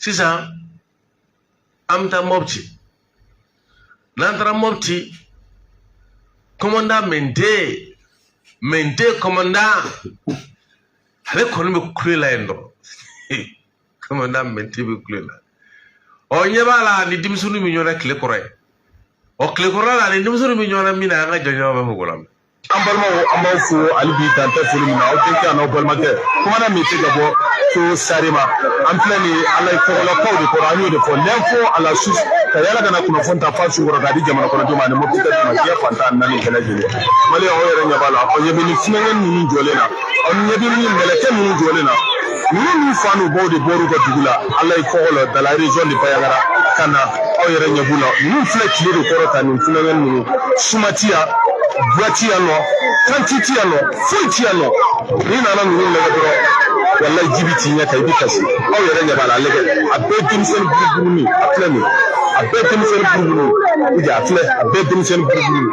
Sisan an bɛ taa Mɔpti. N'an taara Mɔpti, commandant Mende, Mende commandant, ale kɔni bɛ kule la yen dɔrɔn. Commandant Mende bɛ kule la. Ɔ, ɲɛ b'a la ni denmisɛnninw bɛ ɲɔgɔn na tile kɔrɔ ye. Ɔ, tile kɔrɔla la ni denmisɛnninw bɛ ɲɔgɔn na min na, an ka jɔ ɲɔgɔn bɛ fɔ ko la. An balimaw, an b'aw fo hali bi, dan tɛ foli min na. Aw denkɛ an'aw balimakɛ commandant Mete ka bɔ fo Sarema. An filɛ nin ye Ala ye kɔgɔlakaw de kɔrɔ. An y'o de fɔ, l'info à la source, ka yala ka na kunnafoni ta fa su kɔrɔ k'a di jamana kɔnɔdenw ma ani Mopti ma diɲɛ fan 14 bɛɛ lajɛlen. Maliyɛn, aw yɛrɛ ɲɛ b'a la, aw ɲɛ bɛ nin funankɛ ninnu jɔlen na, aw ɲɛ bɛ nin mɛlɛkɛ ninnu jɔlen na. Ninnu n'u fa n'u baw de bɔr'u ka dugu la, Ala ye kɔgɔ la, dans la région de Bandiagara, ka na. Aw yɛrɛ ɲɛ b'u la, ninnu filɛ tile de kɔrɔ ta. Nin funankɛ ninnu, suma ti yan, guwa ti yan nɔ, tanti ti yan nɔ, foyi ti yan nɔ. N'i nana ninnu lajɛ dɔrɔn, walayi, ji bɛ t'i ɲɛ kan, i bɛ kasi. Aw yɛrɛ ɲɛ b'a la, a lajɛ, a bɛɛ denmisɛnnin buruburunin. A filɛ nin, a bɛɛ denmisɛnnin buruburunin. I jɔ, a filɛ, a bɛɛ denmisɛnnin buruburunin.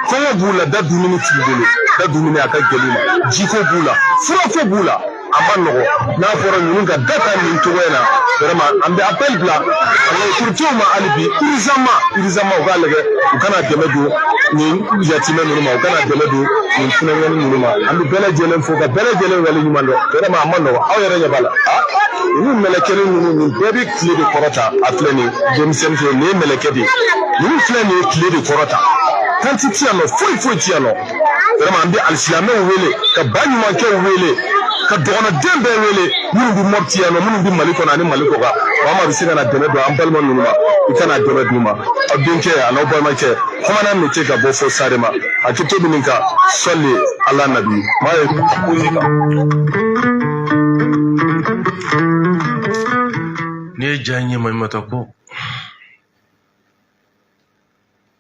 Kɔngɔ b'u la, da dumuni t'u bolo, da dumuni a ka gɛlɛn u ma, jiko b'u la, furako b'u la, a ma nɔgɔ. N'a fɔra ninnu ka da ta nin cogo in na, vraiment, an bɛ appel bila an ka autorités ma hali bi, urgemment, urgemment, u k'a lajɛ, u kana dɛmɛ don nin yatimɛ ninnu ma, u kana dɛmɛ don nin funankɛnin ninnu ma. An bɛ bɛɛ lajɛlen fo ka bɛɛ lajɛlen wale ɲuman dɔn. Vraiment, a ma nɔgɔ. Aw yɛrɛ ɲɛ b'a la, ninnu mɛlɛkɛnin ninnu, nin bɛɛ bɛ tile de kɔrɔ ta. A filɛ nin denmisɛnnin filɛ nin ye, mɛlɛkɛ de ye. Ninnu filɛ nin ye tile de kɔrɔ ta, tanti ti yan nɔ, foyi foyi ti yan nɔ. Vraiment, an bɛ alisilamɛw wele, ka ba ɲumankɛw wele, ka dɔgɔnɔden bɛɛ wele, minnu bɛ Mɔpti yan nɔ, minnu bɛ Mali kɔnɔ ani Mali kɔ kan. Maa maa bɛ se ka na dɛmɛ don an balima ninnu ma, i ka na dɛmɛ d'u ma. Aw denkɛ an'aw balimakɛ commandant Mete ka bɔ fo Sarema. Hakili bɛ nin kan, sɔli ala nabi maa ye posi kan. N'i ye ja ɲɛ maɲumatɔ ko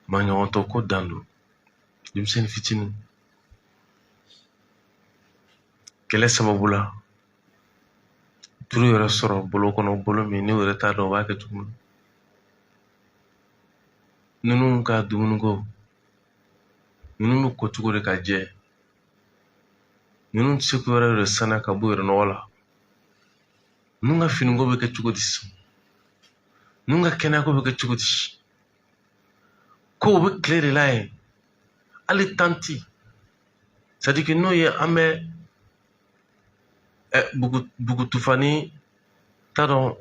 maɲɔgɔntɔ ko dan don. Denmisɛnnin fitinin, kɛlɛ sababu la, turu yɛrɛ sɔrɔ bolo kɔnɔ, bolo min n'u yɛrɛ t'a dɔn u b'a kɛ cogo min. Ninnu ka dumuniko, ninnu bɛ ko cogo di ka jɛ? Ninnu tɛ se k'u yɛrɛ de saniya ka bɔ u yɛrɛ nɔgɔ la. Ninnu ka finiko bɛ kɛ cogo di? Ninnu ka kɛnɛyako bɛ kɛ cogo di? Ko u bɛ tile de la yen, hali tanti, c'est à dire que n'o ye an bɛ bugutufani t'a dɔn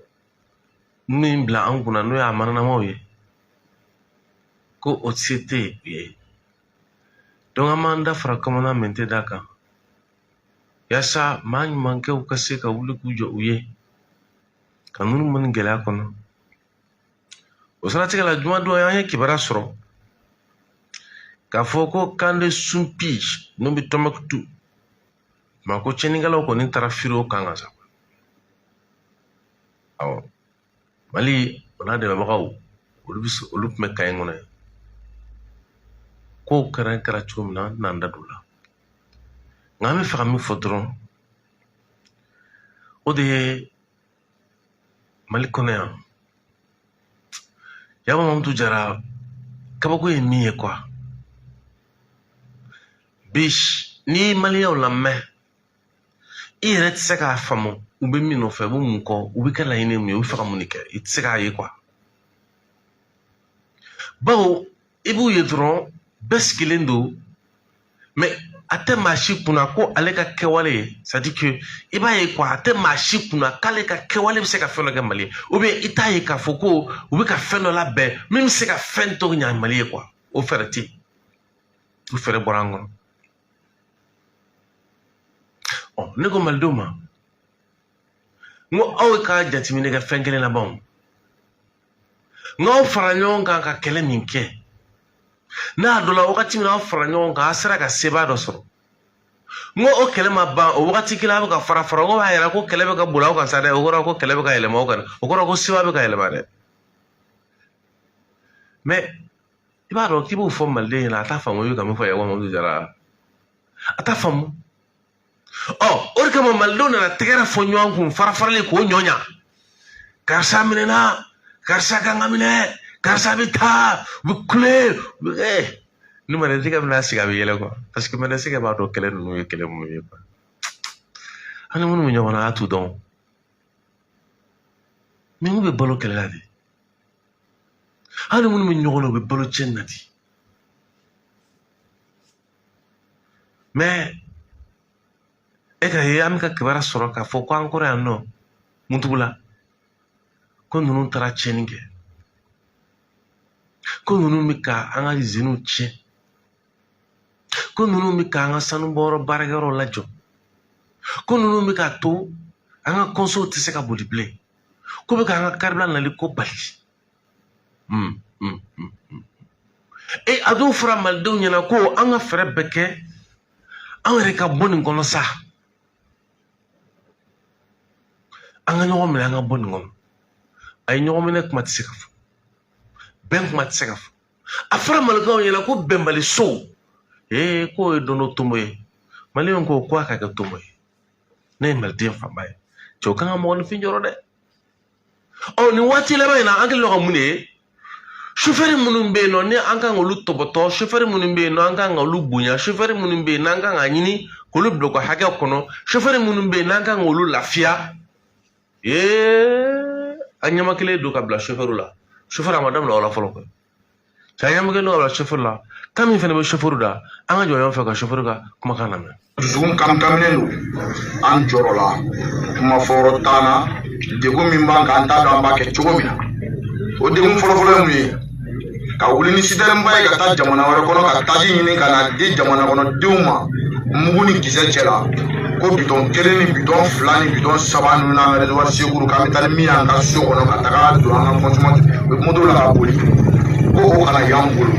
min bila an kunna, n'o y'a mananamaw ye, ko o se tɛ u ye. Donc an b'an da fara commandant Mete da kan, yaasa maa ɲumankɛw ka se ka wuli k'u jɔ u ye, ka ninnu bɔ nin gɛlɛya kɔnɔ. O siratigɛ la, juma don an ye kibaruya sɔrɔ k'a fɔ ko camp de Soumpi n'o bɛ Tɔnbukutu ma, ko tiɲɛnikɛlaw kɔni taara firi o kan kan sa. Awɔ, Mali o n'a dɛmɛbagaw, olu bɛ olu tun bɛ camp in kɔnɔ yen. Kow kɛra cogo min na, an tɛna an da don o la, nka an bɛ fɛ ka min fɔ dɔrɔn, o de ye Mali kɔnɔ yan, Yaba Mamutu Jara, kabako ye min ye quoi. Bi n'i ye maliyɛnw lamɛn, i yɛrɛ tɛ se k'a faamu u bɛ min nɔfɛ, u bɛ mun kɔ, u bɛ kɛ laɲini mun ye, u bɛ fɛ ka mun de kɛ, i tɛ se k'a ye quoi. Bawo i b'u ye dɔrɔn, bɛɛ sigilen don, mais a tɛ maa si kunna ko ale ka kɛwale, c'est à dire que i b'a ye quoi, a tɛ maa si kunna k'ale ka kɛwale bɛ se ka fɛn dɔ kɛ Mali ye, ou bien i t'a ye k'a fɔ ko u bɛ ka fɛn dɔ labɛn min bɛ se ka fɛn dɔ ɲa Mali ye quoi. O fɛɛrɛ tɛ yen, o fɛɛrɛ bɔra an kɔnɔ. Ɔ, ne ko malidenw ma, n ko aw ka jateminɛ kɛ fɛn kelen labanw, n k'aw fara ɲɔgɔn kan ka kɛlɛ min kɛ, n'a dɔ la wagati min aw fara ɲɔgɔn kan, a sera ka sebaa dɔ sɔrɔ, n ko o kɛlɛ ma ban. O wagati kelen, a bɛ ka fara fara, n ko b'a yira ko kɛlɛ bɛ ka boli aw kan sa dɛ. O kɔrɔ ko kɛlɛ bɛ ka yɛlɛma aw kan, o kɔrɔ ko sebaa bɛ ka yɛlɛma dɛ. Mais i b'a dɔn k'i b'o fɔ maliden ɲɛna, a t'a faamu. I bɛ ka min fɔ Yakuba Mamadu Jara, a t'a faamu. Ɔ, o de kama malidenw nana tɛgɛrɛ fɔ ɲɔgɔn kun, fara faralen k'o ɲɔ ɲa. Karisa minɛna, karisa kan ka minɛ, karisa bɛ taa, u bɛ kule, u bɛ kɛ ni mɛnɛsikɛ bɛna sigi, a bɛ yɛlɛ quoi, parce que mɛnɛsikɛ b'a dɔn kɛlɛ ninnu ye kɛlɛ mun ye quoi. An ni minnu bɛ ɲɔgɔn na, a t'u dɔn. Minnu bɛ balo kɛlɛ la de, hali minnu bɛ ɲɔgɔn na, u bɛ balo tiɲɛni na de. Mais e ka ye, an bɛ ka kibaruya sɔrɔ k'a fɔ ko an kɔrɔ yan nɔ Muntugula, ko ninnu taara tiɲɛni kɛ, ko ninnu bɛ ka an ka iziniw tiɲɛ, ko ninnu bɛ ka an ka sanubɔyɔrɔ baarakɛyɔrɔ lajɔ, ko ninnu bɛ k'a to an ka kɔnsow tɛ se ka boli bilen, ko bɛ ka an ka carburant nali ko bali. E a dun fɔra malidenw ɲɛna ko an ka fɛɛrɛ bɛɛ kɛ an yɛrɛ ka bɔ nin kɔnɔ sa, an ka ɲɔgɔn minɛ, an ka bɔ nin kɔnɔ. A ye ɲɔgɔn minɛ kuma tɛ se ka fɔ, bɛn kuma tɛ se ka fɔ. A fɔra malikaw ɲɛna ko bɛnbali so, ee, k'o ye don dɔ tomo ye. Maliyɛnw ko ko a ka kɛ tomo ye. Ne ye maliden fanba ye, cɛw kan ka mɔgɔninfin jɔrɔ dɛ. Ɔ, nin waati laban in na, an kɛlen don ka mun de ye? Sofɛri minnu bɛ yen nɔ, ni an kan k'olu tɔbɔtɔ, sofɛri minnu bɛ yen nɔ, an kan k'olu bonya, sofɛri minnu bɛ yen n'an kan k'a ɲini k'olu bila u ka hakɛ kɔnɔ, sofɛri minnu bɛ yen n'an kan k'olu lafiya, ee, an ɲɛma kelen don ka bila sofɛriw la. Sofɛri a ma daminɛ o la fɔlɔ koyi. Cɛ, an ɲɛma kelen don ka bila sofɛri la. Kan min fana bɛ sofɛriw da, an ka jɔ ɲɔgɔn fɛ ka sofɛri ka kumakan lamɛn. Dusukun kamkaminen don, an jɔrɔla, kuma fɔyɔrɔ t'an na. Degun min b'an kan, an t'a dɔn an b'a kɛ cogo min na. O degun fɔlɔfɔlɔ ye mun ye? Ka wuli ni sitɛrɛnba ye ka taa jamana wɛrɛ kɔnɔ ka taji ɲini ka na di jamana kɔnɔdenw ma mugu ni kisɛ cɛ la, ko bitɔn 1 ni bitɔn 2 ni bitɔn 3 ninnu n'an ka réservoir secours, k'an bɛ taa ni min y'an ka so kɔnɔ ka taga don an ka consommateur moto la ka boli, ko o kana y'an bolo.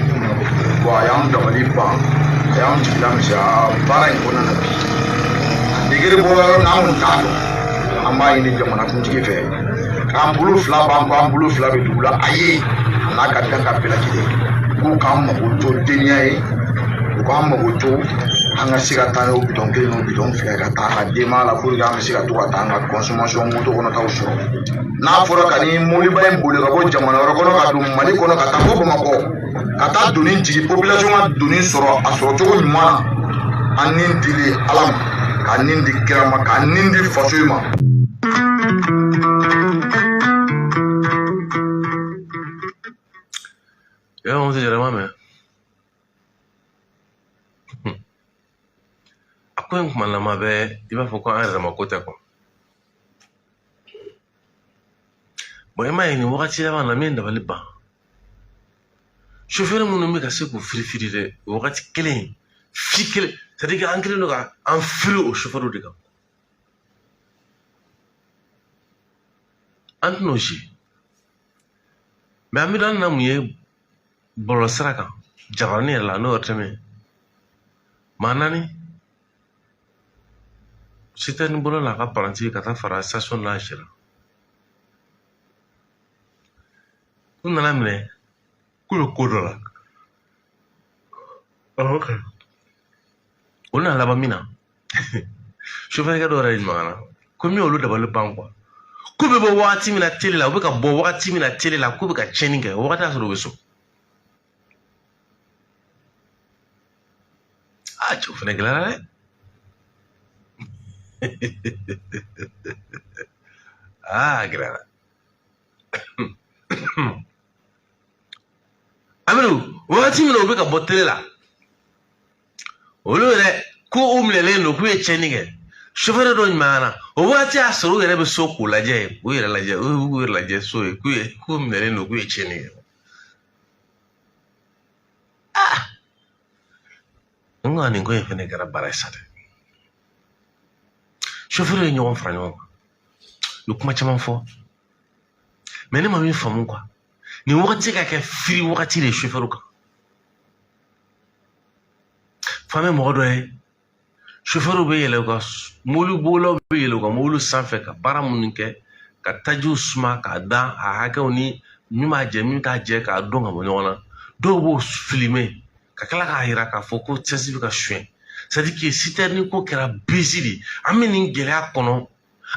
Bon, a y'an dabali ban, a y'an jigila misɛnya baara in kɔnɔna na. Bi a degere bɔra yɔrɔ min na, an kɔni t'a dɔn. An b'a ɲini jamanakuntigi fɛ k'an bolo fila b'an kɔ, an bolo fila bɛ dugu la, a ye a n'a ka danga bɛɛ lajɛlen k'u k'an mago to denya ye, u k'an mago to an ka se ka taa n'o bitɔn 1 n'o bitɔn 2 ye ka taa an ka denbaya la, pour que an bɛ se ka to ka taa an ka consommation moto kɔnɔtaw sɔrɔ. N'a fɔra ka ni mobiliba in boli ka bɔ jamana wɛrɛ kɔnɔ ka don Mali kɔnɔ ka taa fo Bamakɔ ka taa doni jigin, population ka doni sɔrɔ a sɔrɔ cogo ɲuman na, an ni dili Ala ma, k'a ni di kira ma, k'a ni di faso in ma. Yɔrɔ tɛ yɛlɛma mɛn. A ko in kuma lama bɛ i b'a fɔ ko an yɛrɛ ma ko tɛ kuwa. Bon, i m'a ye nin wagati laban na min dabali ban, sofɛri minnu bɛ ka se k'u firifiri dɛ, o wagati kelen fi kelen, c'est à dire que an kɛlen don ka an firi o sofɛriw de kan. An tɛn'o si mɛ, an bɛ don na mun ye bɔlɔlɔsira kan, jabaranin yɛrɛ la, n'o yɛrɛ tɛmɛ maa naani sitɛni bolo n'a ka paranti ka taa fara station n'a sera, u nana minɛ k'u bɛ ko dɔ la. O nana laban min na, sofɛrikɛ dɔw yɛrɛ ɲuman na ko min olu dabali ban kuwa, k'u bɛ bɔ wagati min na tele la, u bɛ ka bɔ wagati min na tele la, k'u bɛ ka tiɲɛni kɛ, o wagati y'a sɔrɔ u bɛ so. Aa, cɛw fana gɛlɛyara dɛ. Aa, gɛlɛyara. Amidu, wagati min na u bɛ ka bɔ tele la, olu yɛrɛ ko u minɛlen don k'u ye tiɲɛni kɛ, sofɛri dɔ ɲuman na, o waati y'a sɔrɔ u yɛrɛ bɛ so k'u lajɛ, u yɛrɛ lajɛ, u y'u yɛrɛ lajɛ so ye, k'u minɛlen don k'u ye tiɲɛni kɛ. Aa, n ko nin ko in fɛnɛ kɛra baara ye sa dɛ. Sofɛriw ye ɲɔgɔn fara ɲɔgɔn kan, u ye kuma caman fɔ, mɛ ne ma min faamu kuwa, nin wagati ka kɛ firi wagati de ye sofɛriw kan. F'an bɛ mɔgɔ dɔ ye, sofɛriw bɛ yɛlɛ u ka mobilibolilaw bɛ yɛlɛ u ka mobili sanfɛ ka baara minnu kɛ, ka tajiw suma k'a da a hakɛw ni min b'a jɛ, min t'a jɛ, k'a dɔn ka bɔ ɲɔgɔn na. Dɔw b'o filime ka tila k'a yira k'a fɔ ko cɛsi bɛ ka suɲɛ. C'est à dire que citerne ko kɛra bezi de. An bɛ nin gɛlɛya kɔnɔ,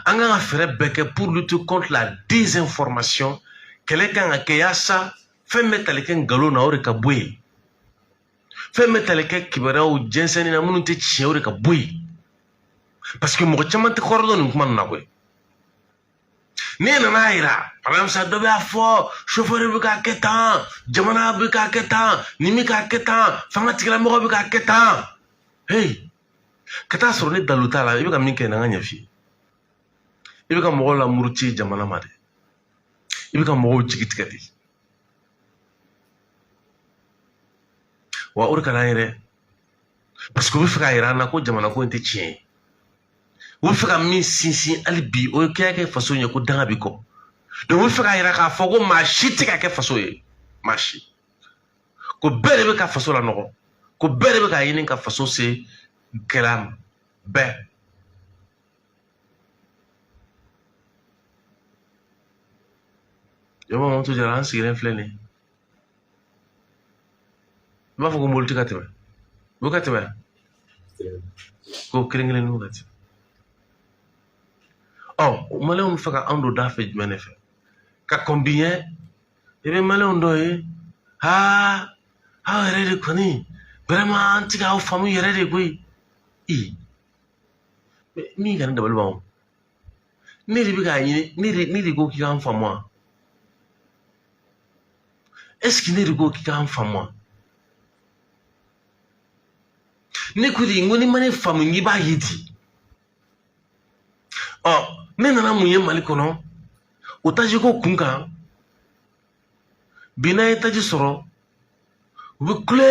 an kan ka fɛɛrɛ bɛɛ kɛ pour lutter contre la désinformation. Kɛlɛ kan ka kɛ yaasa fɛn bɛ tali kɛ nkalon na, o de ka bɔ yen. Fɛn bɛ tali kɛ kibaruyaw jɛnsɛnni na minnu tɛ tiɲɛ, o de ka bɔ yen. Parce que mɔgɔ caman tɛ kɔrɔ dɔn nin kuma ninnu na koyi. N'i nana yira, par exemple sa, dɔ b'a fɔ chauffeur bɛ k'a kɛ tan, jamana bɛ k'a kɛ tan, nin bɛ k'a kɛ tan, fanga tigilamɔgɔ bɛ k'a kɛ tan. Hey, ka taa sɔrɔ ne dalu t'a la. I bɛ ka min kɛ, na n ka ɲɛf'i ye. I bɛ ka mɔgɔw lamuruti jamana ma dɛ, i bɛ ka mɔgɔw jigi tigɛ de. Wa o de ka d'an ye dɛ, parce que u bɛ fɛ k'a yira an na ko jamana ko in tɛ tiɲɛ ye. U bɛ fɛ ka min sinsin hali bi, o ye k'a kɛ faso ɲɛ ko danga b'i kɔ. Donc u bɛ fɛ k'a yira k'a fɔ ko maa si tɛ ka kɛ faso ye, maa si, ko bɛɛ de bɛ ka faso lanɔgɔ, ko bɛɛ de bɛ k'a ɲini ka faso se gɛlɛya ma, bɛɛ. Jama Mamutu Jara, an sigilen filɛ nin ye, i b'a fɔ ko mobili tɛ ka tɛmɛ, u bɛ ka tɛmɛ ko kelen kelenninw ka tɛmɛ. Ɔ, maliyɛnw bɛ fɛ ka anw don da fɛ jumɛn de fɛ ka kɔn bi ɲɛ? I bɛ maliyɛnw dɔ ye, aa, aw yɛrɛ de kɔni, vraiment an tɛ k'aw faamu yɛrɛ de koyi. Ee, min ka ne dabali ban o, ne de bɛ k'a ɲini, ne de ko k'i k'an faamu wa? Est ce que ne de ko k'i k'an faamu wa? Ne ko de, n ko n'i ma ne faamu, n k'i b'a ye di. Ɔ, ne nana mun ye Mali kɔnɔ o tajiko kun kan? Bi n'an ye taji sɔrɔ, u bɛ kule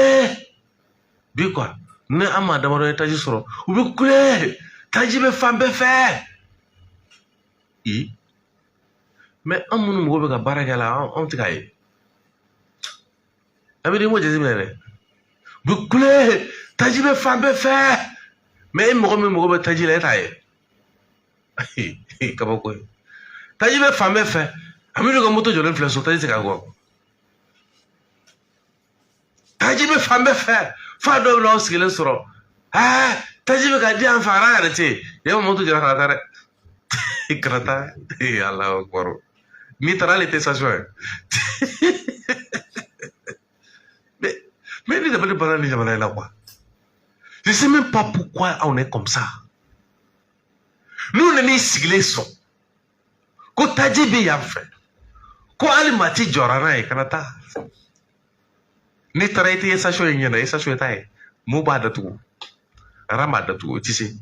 bi quoi. Ni an maa damadɔ ye taji sɔrɔ, u bɛ kule, taji bɛ fan bɛɛ fɛ. I mais an minnu mɔgɔ bɛ ka baara kɛ a la, anw tɛ k'a ye. A bɛ den ko jateminɛ dɛ, u bɛ kule, taji bɛ fan bɛɛ fɛ, mais e mɔgɔ min mago bɛ taji la, e t'a ye. Kabako ye, taji bɛ fan bɛɛ fɛ. Amidu ka moto jɔlen filɛ so, taji tɛ ka bɔ, taji bɛ fan bɛɛ fɛ. F'a dɔw bɛ n'aw sigilen sɔrɔ, ɛɛ, taji bɛ ka di an fɛ, ara yɛrɛ tɛ yen. E ma moto jɔra, kana taa dɛ, kana taa. Ee, Alahu akibaru, n'i taara hali tɛ station ye. Mais ni dabali banna ni jamana in la quoi. Je sais même pas pourquoi on est comme ça. N'u nan'i sigilen sɔrɔ ko taji bɛ yan fɛ, ko hali maa ti jɔra n'a ye, kana taa. N'i taara, i tɛ station in ɲɛna, station t'a ye, mun b'a datugu, aran b'a datugu, i tɛ se.